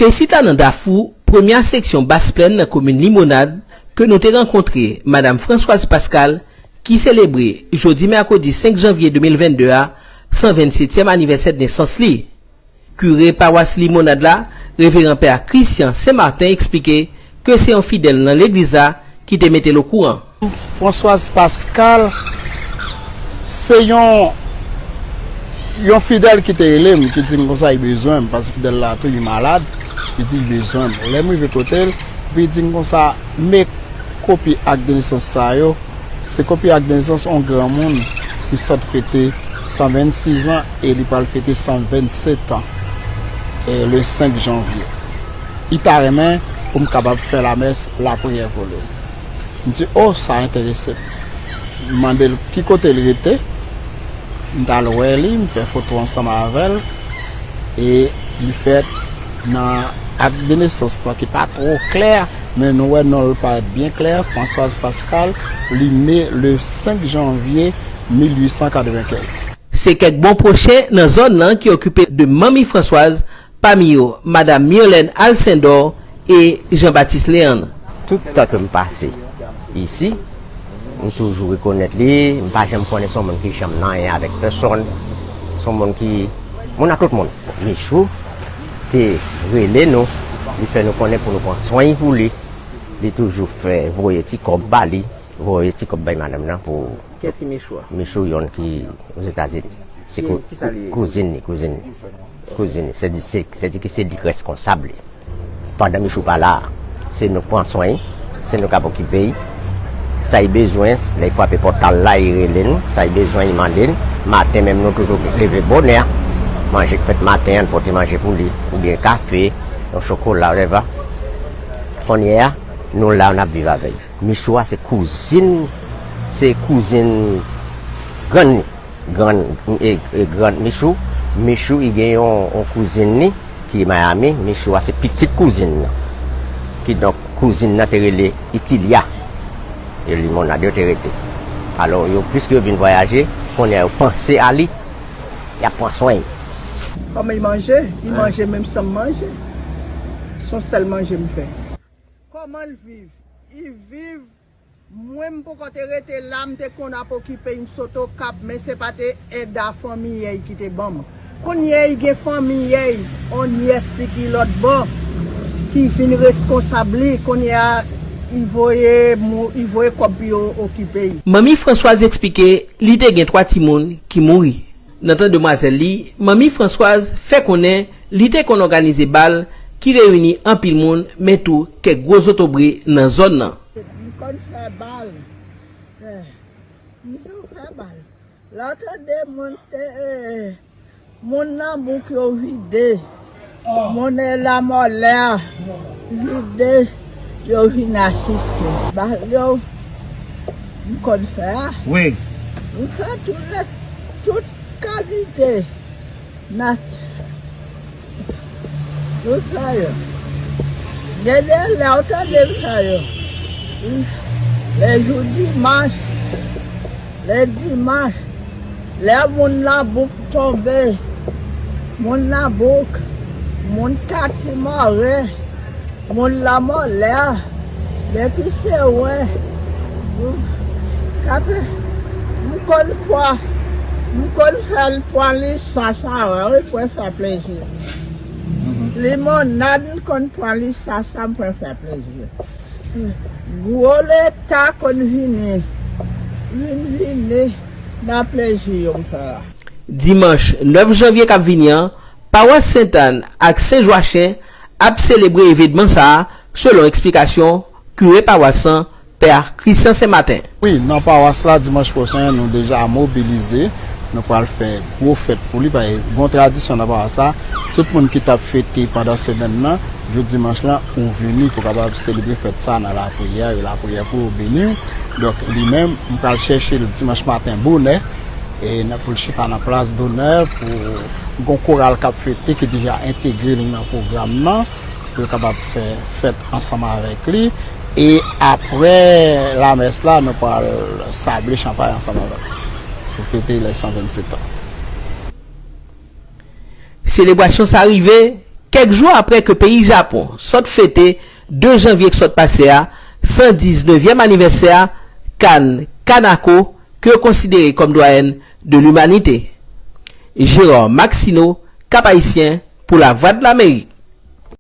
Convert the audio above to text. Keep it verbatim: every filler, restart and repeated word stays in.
Se chita nan Dafou, premyè seksyon Bas Plèn nan komin Limonad, ke nou te rankontre Madam Françoise Pascal, ki selebre jodi mèkredi senk janvye de mil vennde a, san vennsetyèm anivèsè nesans li. Kire pawas Limonad la, Reveran Pè Christian Saint Martin, eksplike ke se yon fidèl nan legliz la ki te mete l okouran. Françoise Pascal, se yon, yon fidèl ki te rele m, ki di m konsa li bezwen m, paske fidèl la tou li malad, li di li bezwen m. Lè m rive kote l, epi li di m konsa, men kopi ak de nesans sa yo, se kopi ak de nesans yon granmoun ki sot fete san vennsis an e li pral fete san vennset an, e le senk janvye. Li ta renmen pou m kapab fè lamès, lapriyè pou li. M di, "O, sa enterese m." M mande l ki kote l rete. M t al wè li, m fè foto ansanm avè l. E li fèt nan ak de nesans lan ki pa twò klè, men nou wè non l parèt byen klè, Françoise Pascal, li ne le senk janvye mil uit san katrevenkenz. Se kèk bon pwochen nan zòn nan ki okipe de manmi Françoise, pami yo Madam Myrlène Alcindor e Jean Baptiste Léandre. Tout tan ke m pase isi, m toujou rekonèt li, m pa janm konnen se yon moun ki janm nan anyen avèk pèsonn, se yon moun ki, moun a tout moun. Michou te rele nou, li fè nou konnen pou nou pran swen pou li, li toujou fè voye ti kòb ba li, voye ti kòb bay madanm nan pou Kiyès ki Michou a? Michou yonn ki Ozetazini. Se Ki- kou- kisa li ye? Kouzin li, kouzin li. Kouzin li. Se di, se, se di ki se li k reskonsab li. Pandan Michou pa la, se nou k pran swen, se nou k ap okipe. Sa li bezwen, lè li frape pòt kay la, li rele n, sa li bezwen, li mande n. Maten menm, nou toujou leve bonè. Manje k fèt maten an, n pote manje pou li, oubyen kafe, yon chokola, whatever. Kounye a, nou la, n ap viv avè l. Michou a se kouzin, se kouzin grann li, grann, e, e grann Michou. Michou, li gen yon, yon kouzin li ki Miami. Michou a se pitit kouzin nan. Kidonk, kouzin nan te rele Itilia. E Limonad yo te rete. Alò, yo, piske yo vin vwayaje, kounye a yo panse a li, y ap pran swen li. Kòman li manje? Li manje menm jan m manje. Se yon sèl manje m fè. Kòman l viv? Li viv, mwen m poko te rete la, m te konn ap okipe, m sot Okap, men se pa te èd a fanmiyè ki te ban m. Kounye a, li gen fanmiyè, on nyès li ki lòt bò, ki vin reskonsab li. Kounye a, li voye, li voye kòb pou yo okipe. Manmi Françoise eksplike li te gen twa timoun ki mouri. Nan tan demwazèl li, manmi Françoise fè konnen li te konn òganize bal ki reyini anpil moun, men tou kèk gwo zotobre nan zòn nan. M konn fè bal. Eh, m konn fè bal. Lè w tande moun te, eh, moun nan bouk yo vide. Moun e lamòlè a vide, yo vin asiste. Bal yo, m konn fè a. Wi. M fè tout lè, tout kalite nat-, tout sa yo. Gen de lè w tande m fè yo. Lè jou dimanch, lè dimanch, lè moun nan bouk tonbe, moun nan bouk, moun kati mòre, moun lamòlè a, depi se wè, m, kape, m konn pran, m konn fè l pran li sa sa wè, wi, pou fè plezi. Limonad, m konn pran li sa sa, m pran fè plezi. Gwo leta konn vini, vin vini nan plezi yo m fè a. Dimanch nèf janvye k ap vini an, pawas Sentàn ak Sen Jwachen ap selebre evènman sa a, selon eksplikasyon kire pawas lan, Pè Christian Sen Maten. Wi, nan pawas la, dimanch pwochen, nou deja mobilize. Nou pral fè gwo fèt pou li, paske gon tradisyon nan pawas la. Tout moun ki t ap fete pandan semèn nan, jou dimanch lan, ou vini pou kapab selebre fèt sa nan lapriyè, e lapriyè pou yo beni w. Donk, li menm, m pral chèche l dimanch maten bonè, e nan, pou l chita nan plas donè, pou gon koral k ap fete, ki deja entegre l nan pwogram nan, pou yo kapab fè fèt ansanm avèk li. E apre lamès la, nou pral sable chanpay ansanm avè l pou fete lè san vennset an. Selebrasyon sa rive Kèk jou apre ke peyi Japon sot fete de janvye k sot pase a san diznèvyèm anivèsè a Kan Kanako, ke yo konsidere kòm dwayèn de limanite. Gérard Maxineau, Cap-Haïtien, pou Lavwadlamerik.